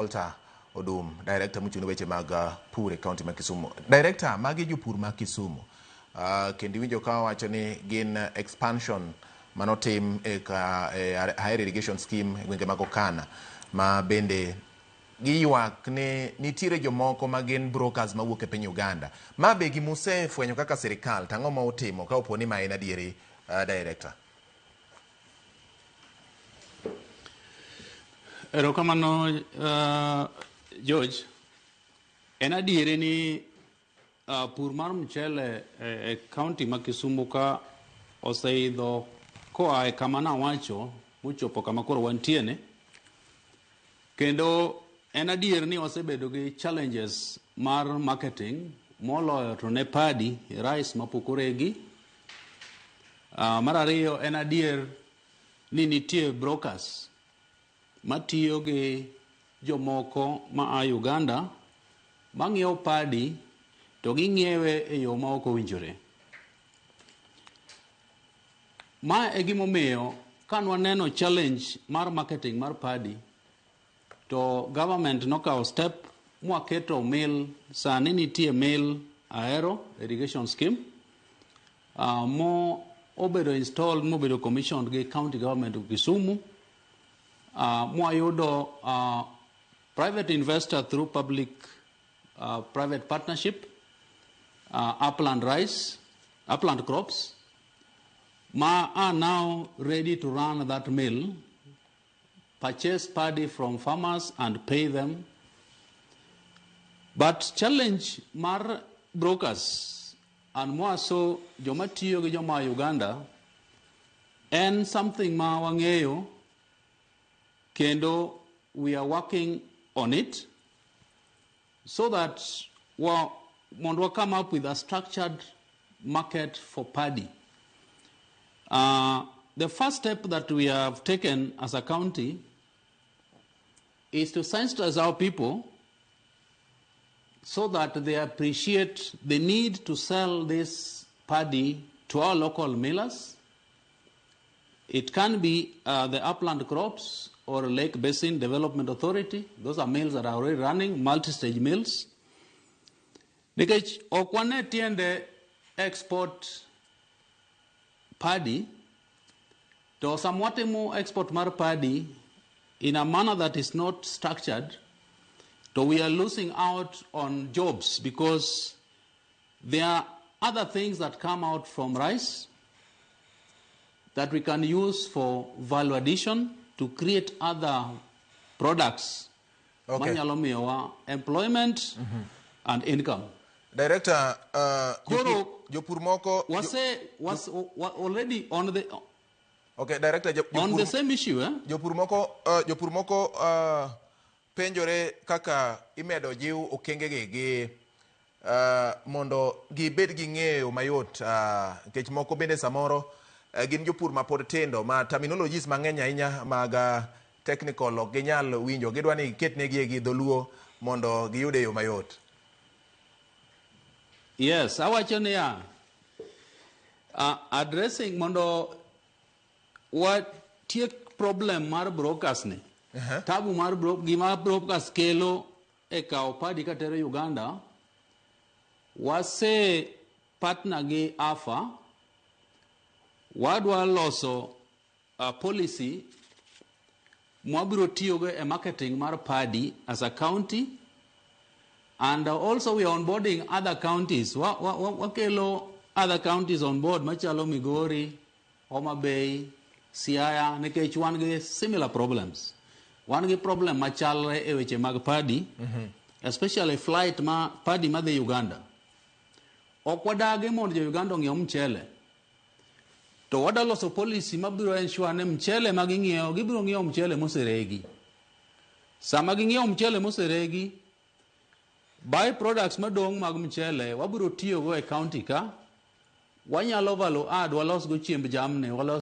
Walter Odum, director mochung' ne weche mag pur e kaunti ma Kisumu. Director, magi jopur ma Kisumu. Kendo iwinjo ka wacho ni gin expansion manotim e, ka, e Ahero Irrigation Scheme e gwenge mag Okana ma bende giywak ni nitiere jomoko ma gin brokers mawuok e piny Uganda. Ma be gimusefwenyo kaka sirikal, to ang'o ma utimo ka opo ni ma en adieri, director? Erokamano George. En adieri ni pur mar mchele e county ma Kisumu ka oseidho koa e kama nawacho mochopo kama koro wantie ni. Kendo en adier ni wasebedo gi challenges mar marketing moloyo to ne paddy rice mapok oregi. Mar ariyo en adier ni nitie brokers matiyo gi jomoko ma a Uganda mang'iewo paddy to ging'iewe e yo ma ok owinjore. Ma e gimomiyo ka nwaneno challenge mar marketing mar paddy to government nokawo step mwaketo mill. Sani nitie mill Ahero Irrigation Scheme mo obedo installed mobedo commissioned gi county government of Kisumu, mwayudo private investor through public private partnership, upland rice, upland crops ma are now ready to run that mill, purchase paddy from farmers and pay them. But challenge mar brokers and more so joma tiyo gi joma Uganda en something ma wang'eyo kendo we are working on it so that wa, mondo wa come up with a structured market for paddy. The first step that we have taken as a county is to sensitize our people so that they appreciate the need to sell this paddy to our local millers. It can be the upland crops or Lake Basin Development Authority. Those are mills that are already running, multi-stage mills. Nikech ok wane tiende export paddy, to sama watimo export mar paddy in a manner that is not structured, to we are losing out on jobs because there are other things that come out from rice that we can use for value addition to create other products manyalo miyowa employment and income. Director, Koro jopur moko wase was wa, already on the Okay, director, on the same issue, eh? Jopur moko penjore kaka imedo jiw okengegi gi mondo gibed gi ng'eyo mayot, nikech moko bende samoro gin jopur mapod tindo ma terminologies mang'eny ahinya mag technical ok ginyal winjo. Gidwa ni iketnegi e gi dholuo mondo giyud e yo mayot. Yes, awacho niya, addressing mondo watiek problem mar brokers ni. Tabu mar gima brokers kelo e kawo paddy katero Uganda, wase partner gi AFA, wadwa loso policy mwabiro tiyogo e marketing mar paddy as a county, and also we are onboarding other counties. Wakelo other counties on board machalo Migori, Homa Bay, Siaya, nikech wan gi similar problems. Wan gi problem machalre e weche mag paddy, especially flight ma paddy madhi Uganda. Ok wadagi mondo jo Uganda ong'iew mchele. To wadwa loso policy mabiro ensure ni mchele ma ging'iewo, gibiro ng'iewo mchele moseregi. Sama ging'iewo mchele moseregi, by products madong' mag mchele wabiro tiyogo e county ka, wanyalo value add, walos go chiemb jamni, walos